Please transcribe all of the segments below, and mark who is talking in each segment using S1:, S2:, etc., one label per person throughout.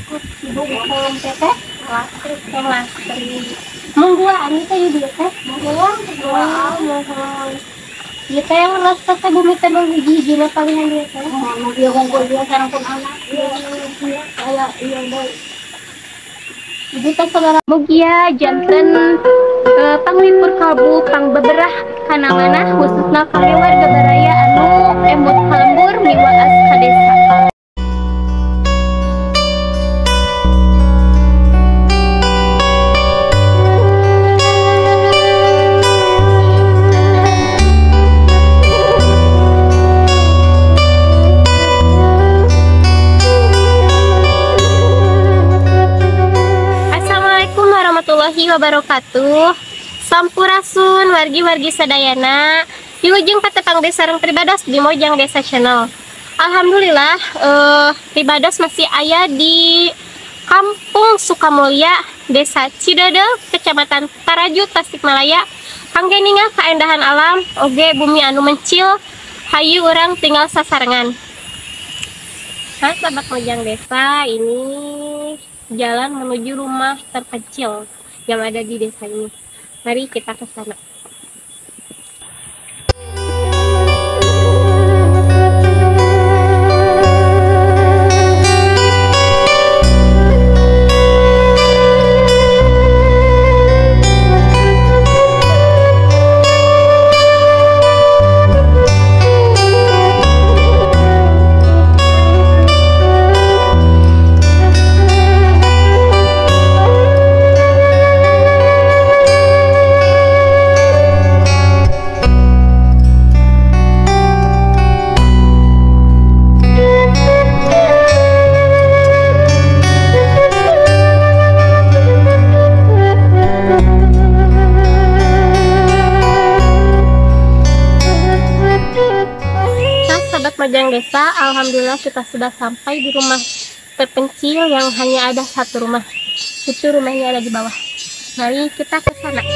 S1: Ibu hukum teteh lastri mungguan itu ya dia teh mungguan mohon ieu teh yang rasa teh bumi teh hiji-hijina palihan dia teh
S2: mau dia hungkul dia sareng pun anak iya aya iya deui.
S1: Ibu teh sabaraha mugia janten panglipur kalbu pangbeberah kana manah khususna kangge warga baraya anu emut ka lembur miwaas ka desa. Wabarakatuh. Sampurasun wargi-wargi sadayana. Wilujeng patepang desa sareng Pribados di Mojang Desa Channel. Alhamdulillah Pribados masih aya di Kampung Sukamulya, Desa Cideudeuh, Kecamatan Taraju, Tasikmalaya. Kangge ningal kaendahan alam, oge bumi anu mencil, hayu urang tinggal sasarengan. Nah, sahabat Mojang Desa, ini jalan menuju rumah terpencil yang ada di desa ini. Mari kita ke sana. Mojang Desa, alhamdulillah kita sudah sampai di rumah terpencil yang hanya ada satu rumah. Itu rumahnya ada di bawah. Mari kita ke sana.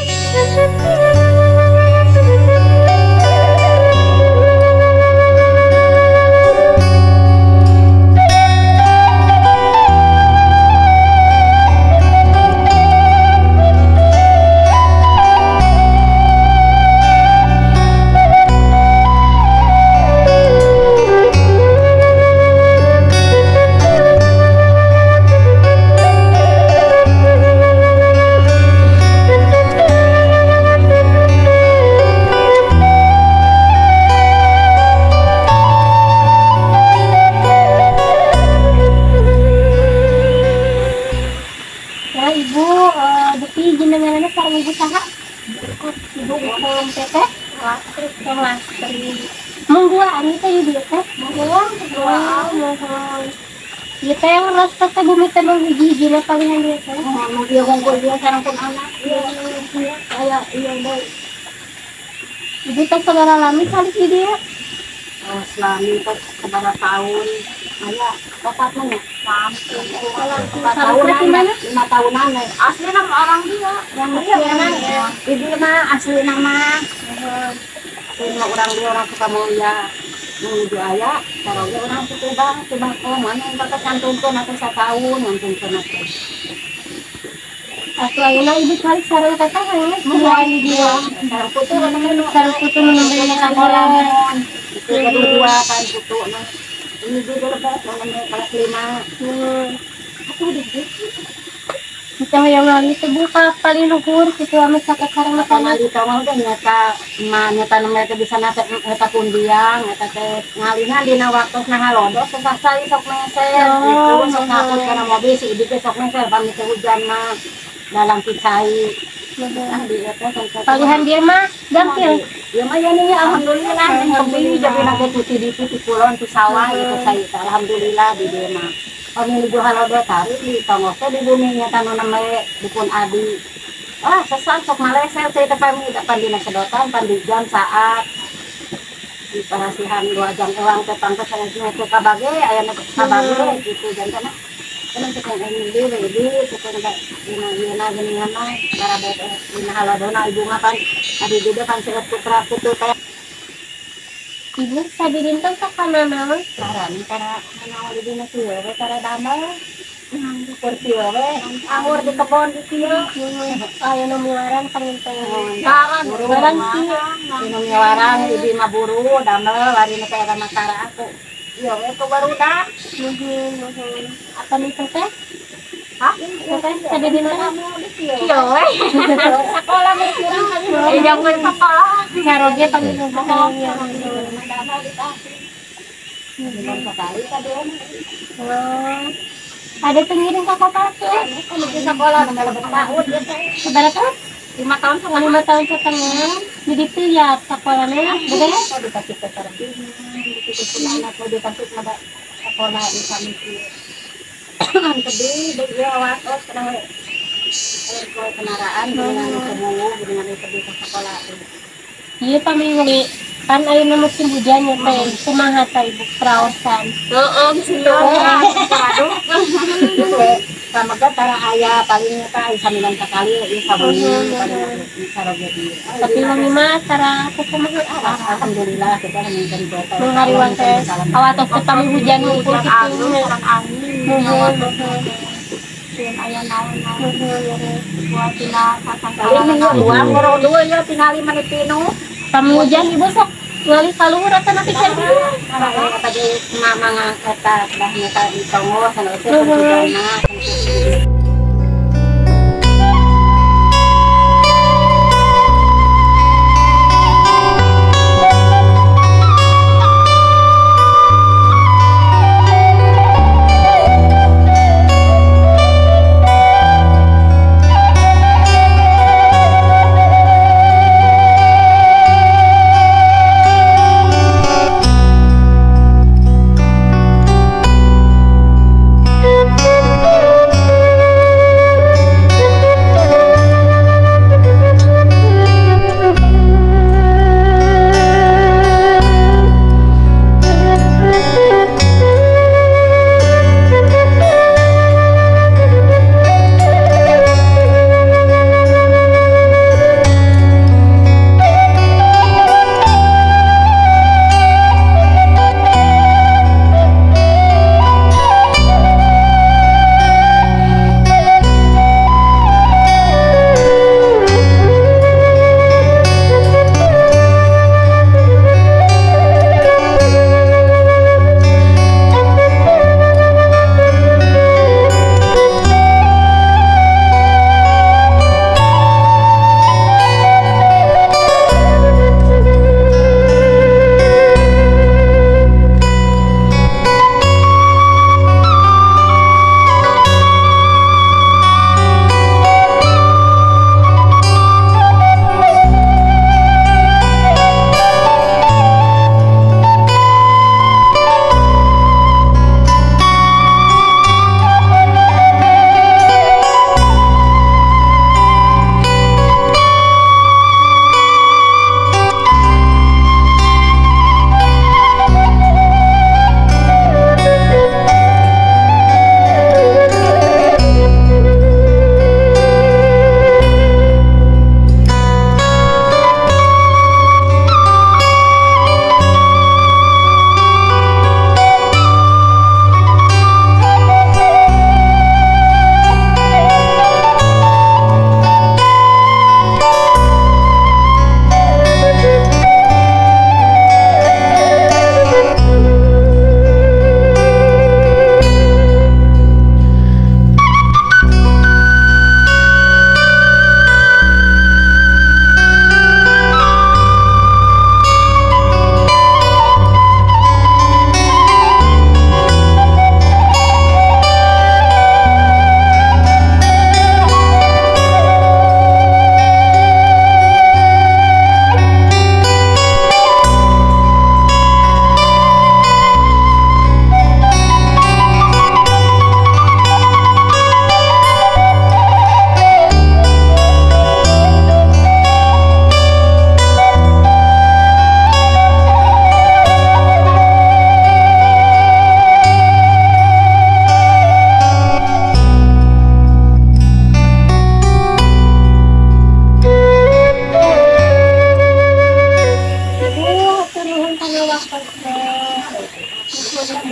S1: Ibu hukum teteh lastri mungguan itu ya dia teh mungguan mohon ieu teh yang rasa teh bumi teh hiji-hijina palihan dia teh
S2: mau dia hungkul dia sareng pun anak iya aya iya deui.
S1: Ibu teh sabaraha lami calik di dieu?
S2: Selami teh sabaraha tahun aya opat mah nya tahunan, 5 tahunan asli nama orang dia yang dia ya. Ibu mah asli nama asli nama orang dia orang Sukamulya menuju aya tarawih orang Subang Subang oh mana yang pakai cantumkeun atau satahun ngantumkeun atuh
S1: atuh ayeuna ibu calik sareng teteh hayang
S2: mulai di dia sareng putu
S1: sareng putu nu nembe orang
S2: itu kedua kan putu nah ini juga lebat namanya kelas 5.
S1: Aku udah kita yang lagi terbuka paling luhur gitu ame sakarang makanan
S2: di tongol teh nyata mah nyata nu teh bisa nate eta kundiang eta teh ngalihna dina waktosna halodo susah cai sok meser gitu sok ngakut kana mobil si ibu teh sok meser pamit hujan mah dalam cai.
S1: Palihan dia mah gampil.
S2: Ya mah ya nih alhamdulillah kembali jadi nage cuti di di kulon di sawah gitu saya alhamdulillah di dia mah. Pamili halodo tarik di tongos teh di bumi nyata nu name dukun adi. Ah sesat sok maleser teh teh pami pandina sedotan pandi jam saat di parasihan 2 jam ewang teh pangkas sanesna teh kabage aya nu kabage gitu jantan. Kan tukang ini di tukang dina dina geuningan mah barabet dina halodona ibu mah kan adi juga kan seueur putra putu teh.
S1: Ibu sabidinten teh kana naon?
S2: Karana kana naon di dina kieu we tara damel. Kursi we anggur di kebon di kieu.
S1: Aya nu miwarang panginten.
S2: Barang sih. Nu miwarang ibi mah buru damel warina teh eta makara aku. Ieu we ku barudak.
S1: Nuhun nuhun. Apa nih teh?
S2: Hah?
S1: Teh tadi di mana?
S2: Kieu we. Sekolah mah kurang kali. Jangan sekolah.
S1: Caroge panginten ya. Oh. Ada pengiring ke kota tuh.
S2: Di sekolah udah lebih tahun ya teh.
S1: Seberapa tahun?
S2: 5 tahun setengah.
S1: 5 tahun setengah. Jadi tuh ya sekolahnya, betul ya?
S2: Dikasih ke Sarbini, dikasih ke dikasih ke sekolah di kami. Tebih, dia awas kena kendaraan, dengan kebuwu, dengan tebih ke sekolah.
S1: Iya pamili kan ayeuna musim hujan ya teh, kumaha teh ibu peraosan.
S2: Heeh, musim hujan. Aduh. Pamega tara aya paling teh samilan sakali ieu sawengi paling saroge dieu.
S1: Tapi wengi mah tara kumaha
S2: alhamdulillah kita mungkin botol.
S1: Mengariwang teh awatos teh pami hujan ngumpul kitu
S2: sareng angin.
S1: Nuhun nuhun.
S2: Sieun aya naon-naon. Buat tina sasangkalan. Uang ngoro ya tingali mani pinu.
S1: Pami hujan ibu sok ngalih ka luhur atau nanti kan
S2: tadi mama ngangkat dah nyata di tonggo sana teh hujana.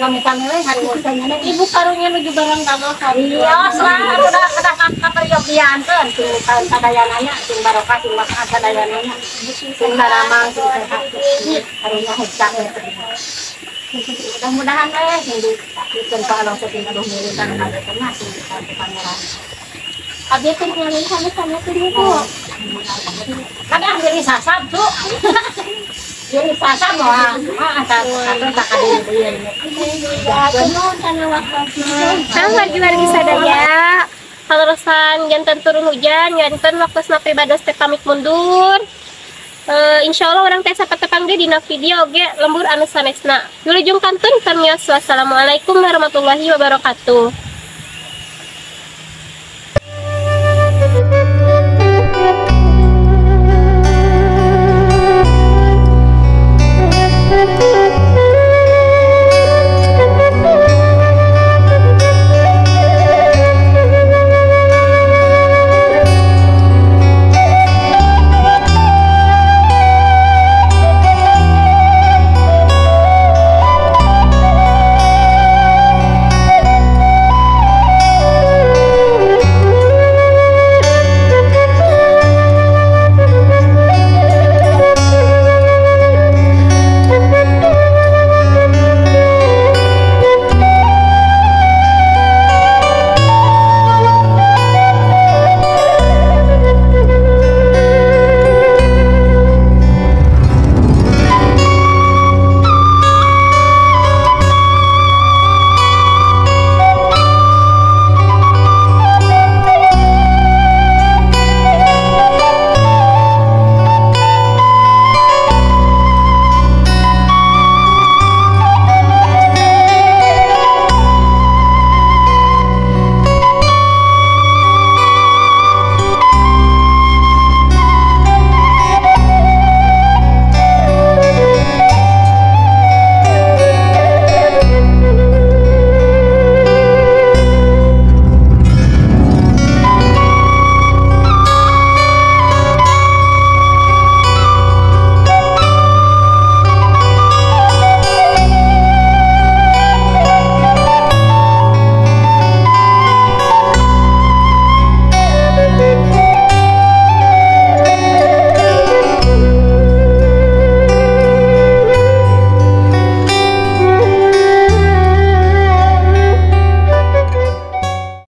S2: Sami-sami we hariweuseun nya.
S1: Ibu karunya nuju barang damel kami.
S2: Iya, selalu udah kedah kaperyogiankeun sing sadayananya, sing barokah, sing makan sadayananya. Sing daramang, sing sehat. Karunya hejak. Mudah-mudahan we sing dibikeun ka Allah sing aduh militan ada kena sing pangeran.
S1: Abi teh ngalih sami-sami tuh, Ibu.
S2: Kadang diri sasab tuh. Diri sasab mah mah asal asal tak ada.
S1: Nah, wargi-wargi sadaya, kaleresan janten turun hujan, janten waktu pribados teh pamit mundur. Insya Allah urang teh tepang deui dina video oge lembur anu sanesna. Wilujeng kantun kamios, wassalamualaikum warahmatullahi wabarakatuh.